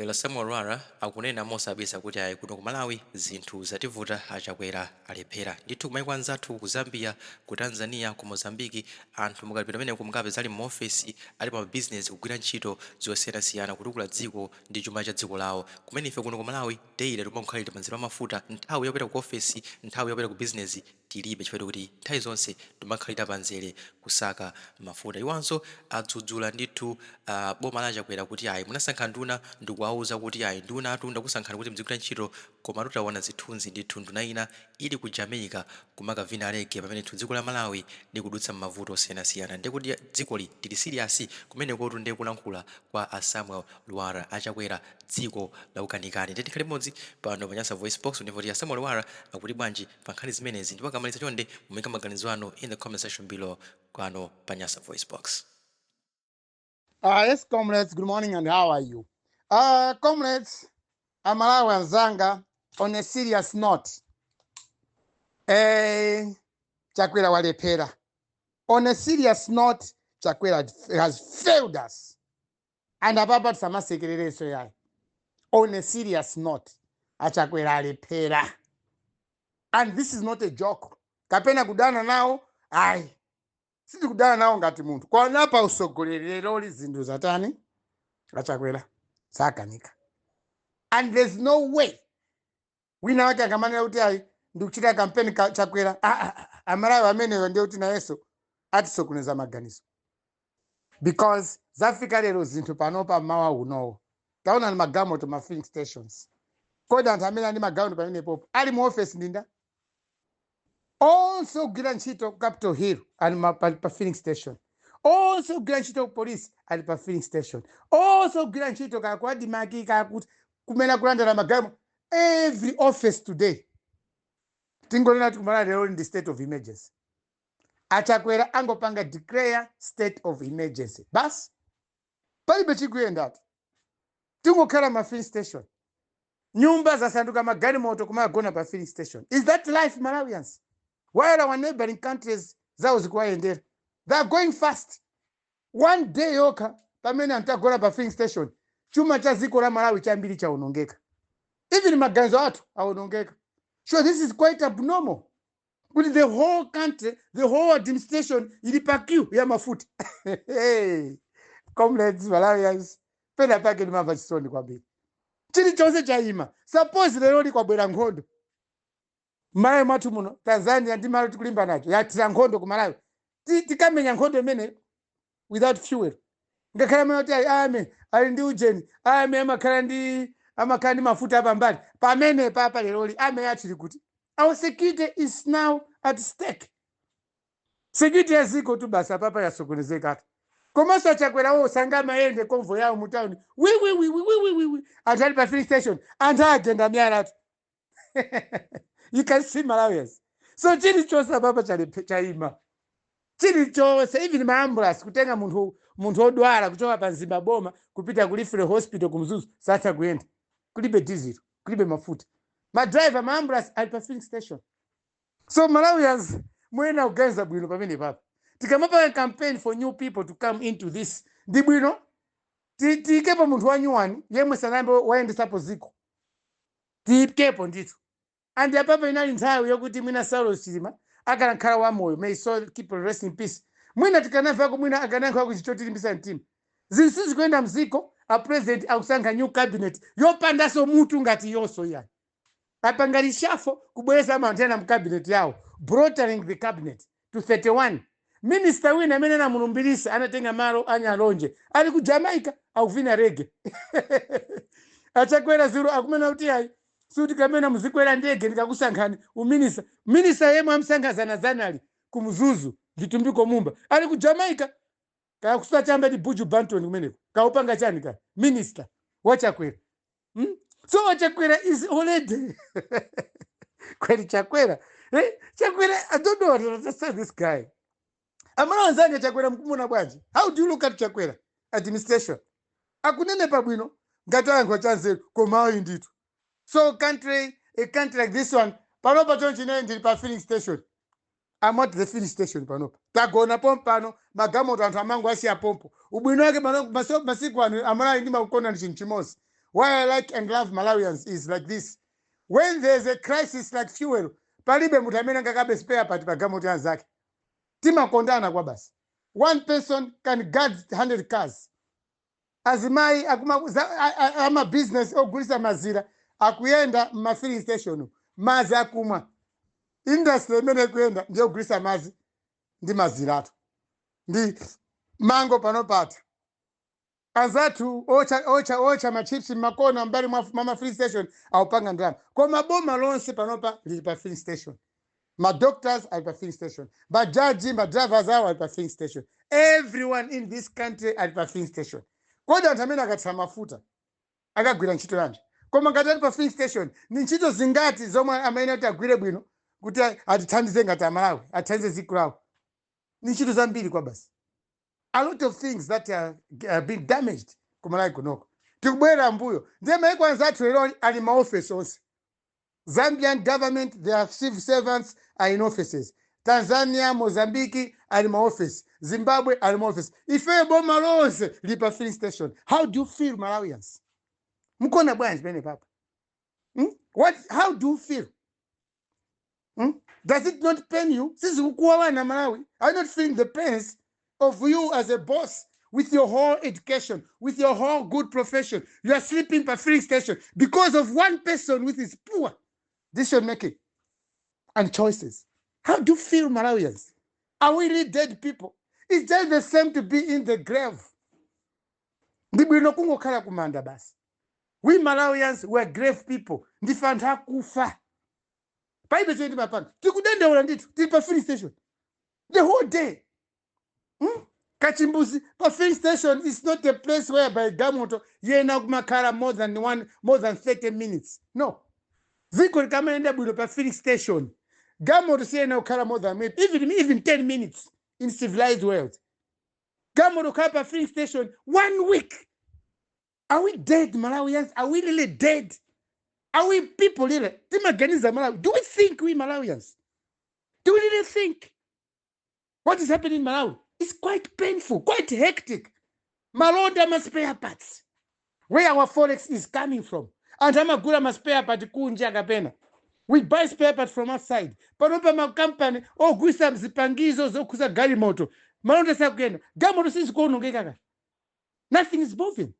Lero Samuel Lwara akunena mosabisa kuti ayi, kuno ku Malawi zinthu zativuta, aChakwera alephera ndithu. Kumaiko anzathu, ku Zambia, ku Tanzania, ku Mozambique, anthu mukapita pameneko mukapeza ali m'maofesi, ali pa mabizinesi, kugwira ntchito zosiyanasiyana kutukula dziko ndi chuma cha dziko lawo, kumene ife kuno ku Malawi daily timangokhalira pa mzere wa mafuta. Nthawi yopita ku ofesi, nthawi yopita ku bizinesi tilibe, chifukwa kuti nthawi zonse timakhalira pa mzere kusaka mafuta. Iwanso adzudzula ndithu boma la Chakwera kuti ayi, munasankha nduna ndikuwauza kuti ayi, nduna atu ndakusankhani kuti mzigwira ntchito, koma tutaona zithunzi ndithu nduna ina ili ku Jamaica kumakavina reggae, pamene ndithu dziko la Malawi likudutsa m'mavuto osiyanasiyana. Ndikuti dzikoli tili serious kumenekotu. Ndiye kulankhula kwa a Samuel Lwara: aChakwera, dziko lakukanikani. Ndiye tikhale limodzi pano pa Nyasa Voice Box ndipo a Samuel Lwara akuti bwanji pa nkhani zimenezi? Ndipo akamaliza, chonde muyike maganizo anu in the comment section below pano pa Nyasa Voice Box. Yes, comrades, good morning and how are you? Comrades, Amalawi anzanga, on a serious note, Chakwera walephera. On a serious note, Chakwera has failed us. And apapa tisamasekerereso yayi. On a serious note, aChakwera alephera. And this is not a joke. Kapena kudana nawo, ayi. Sitikudana nawo ngati munthu. Koma pa usogoleri leroli zinthu zatani? AChakwera sakanika. And there's no way wina wake akamanena kuti ayi, ndikuchita kampeni Chakwera. Ah, ah, ah, Amalawi ameneyo ndiye kuti nayenso atisokoneza maganizo, because zafika lero zinthu panopa mmawa unowo, taona ni magalimoto ma filling stations. Kodi anthu amene ali magalimoto pamenepopo ali mu office ndinda? Onse ogwira ntchito ku Capitol Hill ali pa filling station, onse ogwira ntchito ku police ali pa filling station, onse ogwira ntchito kaya ku ADMARC, kaya kuti kumene akulandira magalimoto, every office today. Tingonena kuti kumala lero ndi state of emergency. Achakwera angopanga declare state of emergency basi, palibe chikuyendatu, tingokhala ma filling station. Nyumba zasanduka magalimoto kumagona pa filling station. Is that life, Malawians? While our neighboring countries zawo zikuwayendera, they are going fast. One day yokha pamene anthu agona pa filling station, chuma cha dziko la Malawi chambiri chawonongeka, even maganizo athu awonongeka. So this is quite abnormal kuti the whole country, the whole administration ili pa queue ya mafuta. Hey, comrades, Malawians, pena pake ndimamva chisoni kwambiri. Chilichonse chayima. Suppose lero likwabwera nkhondo Malawi mwathu muno, Tanzania ndi malo tikulimba nacho yathira nkhondo ku Malawi, tikamenya nkhondo imeneyo without fuel? Ngakhale amene kuti ame ali ndi ujeni, ame amakhala ndi mafuta apambali pamene papa, leroli ame yathu kuti our security is now at stake. Security ya ziko tu basa papa yasokonezekatu. Komanso achakwerawo sangamayende convoy yawo mu town wiwiwiwiwiwiwi, anthu ali pa filling station, anthu agenda miyalatu. You can see, Malawians. So chilichonse papa chayima, chilichonse, even maambulance kutenga munthu odwala kuchoka pa Mzimba boma kupita ku Referral Hospital ku Mzuzu satha kuyenda, kulibe diesel, kulibe mafuta. Madriver maambulance ali pa filling station. So Malawians, muyenera kuganiza bwino pamene papa. Tikamapanga campaign for new people to come into this, ndi bwino tiyikepo munthu wanyuwani yemwe sanayambe wayendesapo ziko, tiyikepo ndithu. And apapo inali nthawi yokuti mwina Saulos Chilima akanakhala wamoyo, may soul keep rest in peace, mwina tikanamvako, mwina akanayankhula kuchi chotilimbisa mtima. Zinthu sizikuyenda mziko. A president akusankha new cabinet yopandanso mutu ngati yonso iyani. Apanga reshuffle kubweresa anthu ena mu cabinet yawo, broadening the cabinet to 31. Minister wina amene anamulumbirisa, anatenga malo anyalonje, ali ku Jamaica akuvina reggae. Achakwera zero akumena kuti ayi, suti kamena muzikwera ndege ndikakusankhani uminista. Minista yemwe amsankha zanazanali ku Mzuzu, Vitumbiko Mumba, ali ku Jamaica kaya kusuta chamba ndi Buju Banton kumeneko, kaupanga chani ka minister wachakwera, So wachakwera is already kweli Chakwera, eh? Chakwera, I don't know how to understand this guy. Amuna wanzanga, Chakwera mkumuna bwanji? How do you look at Chakwera administration? Akunene pabwino ngati ayankho chanzeru, koma ayi ndithu. So country, a country like this one, panopa chonchi ine ndili pa filling station. I'm at the filling station panopa, tagona pompano magamoto, anthu amango asiya pompo. Ubwino wake masiku ano Amalawi ndimakukonda ndi chinthu chimodzi. Why I like and love Malawians is like this: when there's a crisis like fuel, palibe munthu amene angakabe spare part pa galimoto anzake. Timakondana kwa basi. One person can guard 100 cars. Azimayi ama business ogulisa mazira akuyenda mma filling station, mazi akumwa. Industry imene ikuyenda ndiyo kugulisa mazi ndi maziratu ndi mango. Pano pata anzathu ocha machips mmakona mbali mwa ma filling station awupanga ndalama, koma boma lonse panopa lili pa filling station. Ma doctors ali pa filling station, majaji, ma drivers awo ali pa filling station. Everyone in this country ali pa filling station. Kodi anthu amene akathira mafuta akagwira ntchito yanji? Koma ngati ali pa filling station, ni ntchito zingati zomwe amene ati agwire bwino kuti atithandize ngati Amalawi, atithandize dziko lawo? Ni ntchito zambiri kwa basi. A lot of things that are being damaged kumalawi kunoko. Tikubwera mbuyo. Ndiye maiko anzathu lero ali maofesi onse. Zambian government, their civil servants are in offices. Tanzania, Mozambique ali maoffice. Zimbabwe ali maoffice. Ifeyo boma lonse lili pa filling station. How do you feel, Malawians? Mukona bwanji pene papa? Hmm? What, how do you feel? Hmm? Does it not pain you? Sizikukuwawa na Malawi? Are you not feeling the pains of you as a boss, with your whole education, with your whole good profession, you are sleeping per filling station because of one person with his poor decision making and choices? How do you feel, Malawians? Are we really dead people? It's just the same to be in the grave. Ndi bwino kungokhala kumanda basi. We Malawians were grave people. Ndife anthu akufa. Palibe chomwe timapanga. Tikudandaula ndithu. Tili pa filling station the whole day. Hmm? Kachimbuzi pa filling station is not a place whereby galimoto yena kumakhala more than 30 minutes. No. Dziko likamayenda bwino, pa filling station galimoto siyena kukhala more than maybe even 10 minutes. In civilized world, galimoto kukhala pa filling station one week. Are we dead, Malawians? Are we really dead? Are we people really? Timaganiza, Malawi? Do we think, we Malawians? Do we really think? What is happening in Malawi is quite painful, quite hectic. Malonda ma spare parts, where our forex is coming from, anthu amagula ma spare part kunja kapena we buy spare part from outside. Panopa makampani ogwisa zipangizo zokhuza galimoto, malonda sakuyenda, galimoto sizikuonongeka ka. Nothing is moving.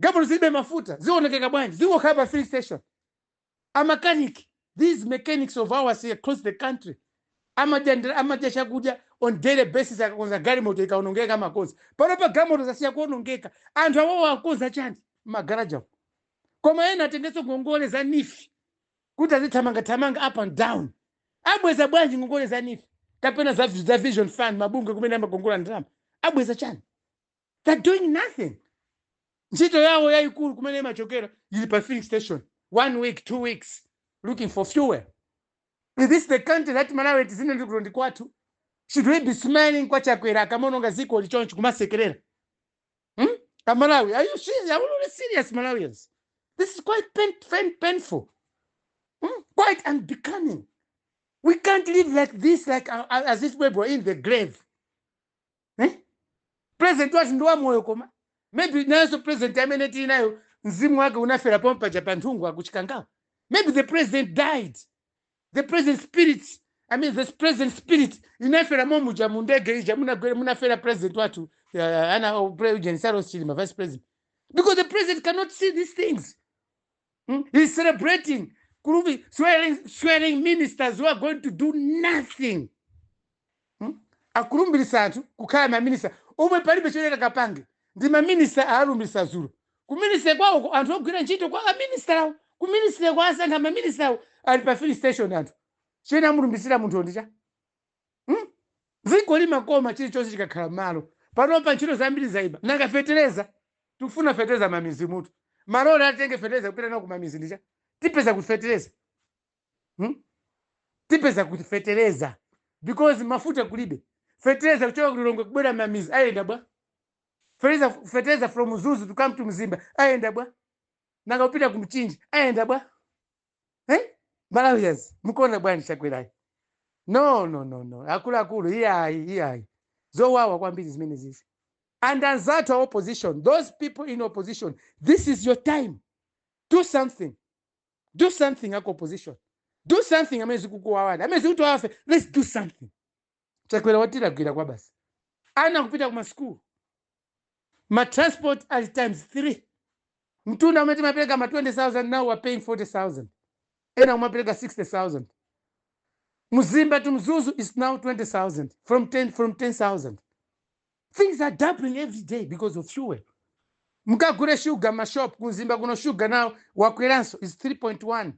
Galimoto zilibe mafuta, zionekeka bwanji? Zingokhala pa filling station. A mechanic, these mechanics of ours here across the country, amadya chakudya on daily basis akakonza galimoto ikaonongeka, amakonza. Panopa galimoto zasiya kuonongeka, anthu awowo akonza chani mmagaraja awo? Koma ena atengenso ngongole za NEEF kuti azithamangathamanga up and down. Abweza bwanji ngongole za NEEF kapena za Vision Fund, mabungwe kumene amagongola ndalama? Abweza chani? They're doing nothing. Ntchito yawo yayikulu kumene imachokera ili pa filling station, one week, 2 weeks, looking for fuel. Is this the country that Malawi tizine ndikulo ndi kwathu? Should we be smiling kwa Chakwera akamononga ziko lichoncho kumasekerera? Hmm? Amalawi, are you serious? Are we really serious, Malawians? This is quite painful. Hmm? Quite unbecoming. We can't live like this, like as if we were in the grave. Eh? President wathu ndi wamoyo, koma maybe nayenso president amene tili nayo mzimu wake unafera pompaja pa nthungu akuchikangawa. Maybe the president died, the president spirit, I mean, the president spirit inafera momuja mu ndege ija munafera president wathu, ana Eugene Saulos Chilima, vice president, because the president cannot see these things. Hmm? He's celebrating Kurubi, swearing ministers who are going to do nothing. Hmm? Akulumbirisa anthu kukhala maminista omwe palibe choyera kapange. Ndi maminista aalumbirisa zulo kuministry kwawo, anthu ogwira ntchito kwa aminista awo kuministry kwa asankha maminista awo ali pa filling station. Anthu chene amulumbisira munthu ndicha, Dziko limakoma chilichonse chikakhala m'malo. Panopa ntchito zambiri zayima. Nanga fetereza? Tikufuna fetereza mamizi mutu. Malori atenge fetereza kupita nawo kumamizi ndicha tipeza kufetereza, Tipeza kufetereza because mafuta kulibe. Fetereza kuchoka kulilongwe kubwera mamizi ayenda bwa? Fetereza from Mzuzu to come to Mzimba ayenda bwa? Nanga kupita kumchinji ayenda bwa? Eh? Malawians, mukuona bwanji Chakwerayi? No, no, no, no, akuluakulu, iyayi, iyayi, zowawa kwambiri zimene zizi. And anzathu a opposition, those people in opposition, this is your time. Do something, do something. Ako opposition, do something. Amene zikukuwawani, amene zikuti let's do something. Chakwera watilagwira kwa basi. Ana kupita kuma school, ma transport ali times 3. Mtunda umene timapereka ma 20,000, now we're paying 40,000, ena umapereka 60,000. Mzimba to Mzuzu is now 20,000 from 10, from 10,000. Things are doubling every day because of fuel. Mukagure sugar mashop kumzimba kuno, sugar now wakweranso, is 3.1,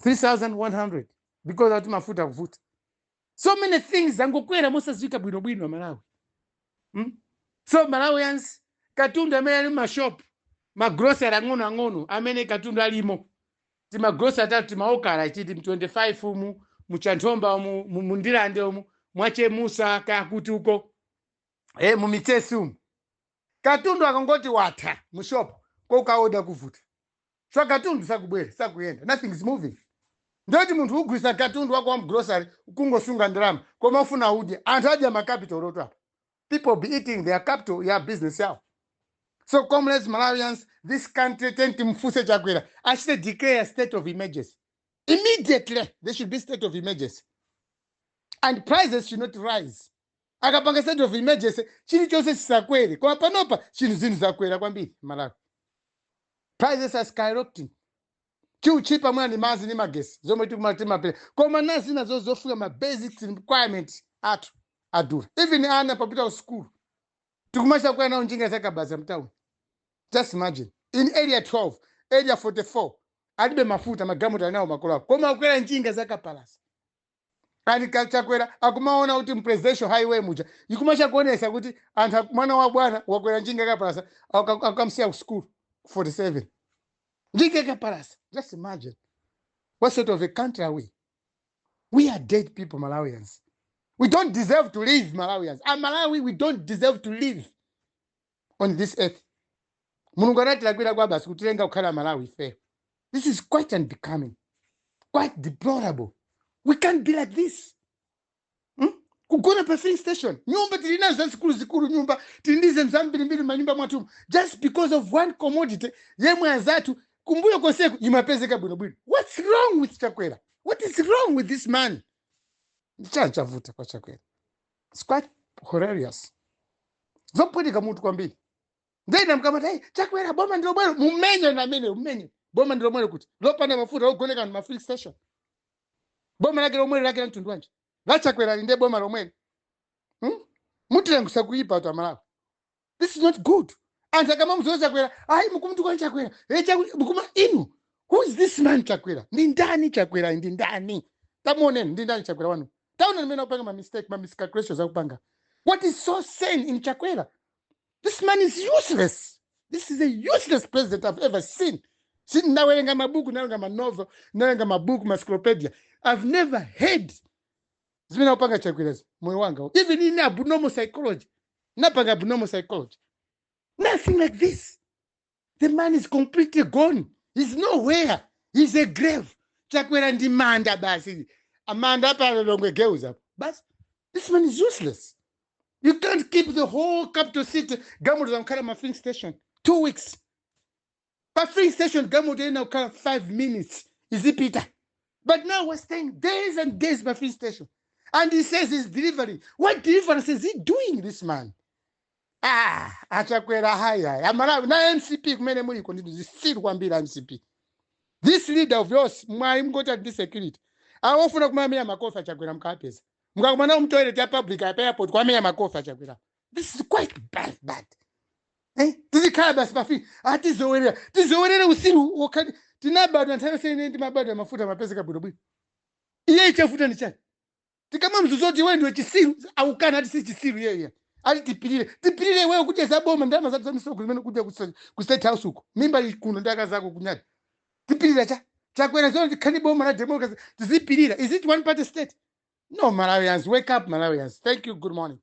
3100, because ati mafuta kuvuta. So many things zangokwera mosadziwika bwinobwino, Malawi, So Malawians, katundu amene ali mashop, magrosary ang'ono ang'ono amene katundu alimo, timagrosary atatu timaokala chiti m25 umu, muchanthomba umu, mundilande umu, mwachemusa kakuti uko, mumichesi umu, katundu akangoti watha mushop, kokaoda kuvuta. So katundu sakubwera, sakuyenda, nothing is moving. Ndoti munthu ugwisa katundu wako wa mgrocery kungosunga ndalama, koma ufuna udye, anthu adya macapital roto apa. People be eating their capital ya business yawo. So comrades, Malawians, this country, tenti mfuse Chakwera achite declare state of emergency immediately. There should be state of emergency and prices should not rise. Akapanga state of emergency, chilichonse chisakwere. Koma panopa chinthu zinthu zakwera kwambiri. Malawi, prices are skyrocketing. Chiuchipa mwana ni mazi ni magesi zomwe timapera, koma nazi nazo zofika ma basic requirement athu adura. Even ana papita ku school tikumasha kuya nawo njinga zakabaza mtown. Just imagine, in Area 12, Area 44, alibe mafuta magalimoto alinawo makolo ako, koma akwera njinga zakapalasa. Ani Chakwera akumaona kuti mpresidential highway muja ikumacha kuonesa kuti anthu mwana wa bwana wakwera njinga yakapalasa, akamsiya ku school 47, njinga yakapalasa. Just imagine, what sort of a country are we? We are dead people, Malawians. We don't deserve to live. Malawians and Malawi, we don't deserve to live on this earth. Mulungu anatilakwira kwa basi kutilenga kukhala Malawi ife. This is quite unbecoming, quite deplorable. We can't be like this, Kugona pa filling station, nyumba tili nazo zazikulu zikulu, nyumba tili ndi zinthu zambirimbiri manyumba mwathu, just because of one commodity yemwe anzathu kumbuyo konseku imapezeka bwinobwino. What's wrong with Chakwera? What is wrong with this man? Chani chavuta kwa Chakwera? It's quite hilarious, zopwetika mutu kwambiri. Ndena mkamati, "Hey, Chakwera, boma ndilomwelo," mumenye na amene mumenye. Boma ndilomwelo kuti lopanda mafuta, ogoneka ma filling station? Boma lake lomwelo lake la mtundu wanji la Chakwera? Linde boma lomwelo, Mutilengusa kuipa kuti Amalawi, this is not good. Anthu akamamuzoza Chakwera, ayi, mukumtukwana Chakwera. Hey, Chakwera mukuma inu, who is this man Chakwera? Ndi ndani Chakwera? Ndi ndani? Tamuoneni, ndi ndani Chakwera wanu? Taona nimene akupanga ma mistake, ma miscalculations akupanga. What is so sane in Chakwera? This man is useless. This is a useless president I've ever seen. Sinawerenga mabuku, nawerenga manovel, nawerenga mabuku, maencyclopedia, I've never heard zimene akupanga Chakwerazi moyo wanga. Even in abnormal psychology, napanga abnormal psychology, nothing like this. The man is completely gone. He's nowhere. He's a grave. Chakwera ndi manda basi, amanda apa Lilongwe Girls apo basi. This man is useless. You can't keep the whole capital city galimoto zakukhala ma filling station 2 weeks. Pa filling station galimoto ina kukhala 5 minutes izipita, but now we're staying days and days pa filling station, and he says he's delivering. What deliverance is he doing, this man? Ah, achakwera, haya Amalawi na MCP kumene muliko, ndinu zisiru kwambiri. MCP, this leader of yours, mwayi mngoti ndi security awofuna kumamenya makofi Achakwera. Mukapeza mukakumana mutoilet ya public apa airport, kwamenya makofi Achakwera. This is quite bad, bad, eh? Tizikhala basi pafi atizowerera, tizowerere usiru wokhati tinabadwa nthawi yonse. Ine ndimabadwa mafuta mapezeka bwinobwino. Iye ichafuta ndi chani? Tikamamzuza kuti iwe ndiwe chisiru, aukana, ati si chisiru yeye, ati tipirire, tipirire iweyo kudya zaboma, ndalama zathu zamisoko zimene kudya ku State House uko, mimba ili kuno ndi akazi ako kunyati. Tipirira cha Chakwera zono? Tikhani boma la democracy, tizipirira? Is it one party state? No. Malawians, wake up. Malawians, thank you. Good morning.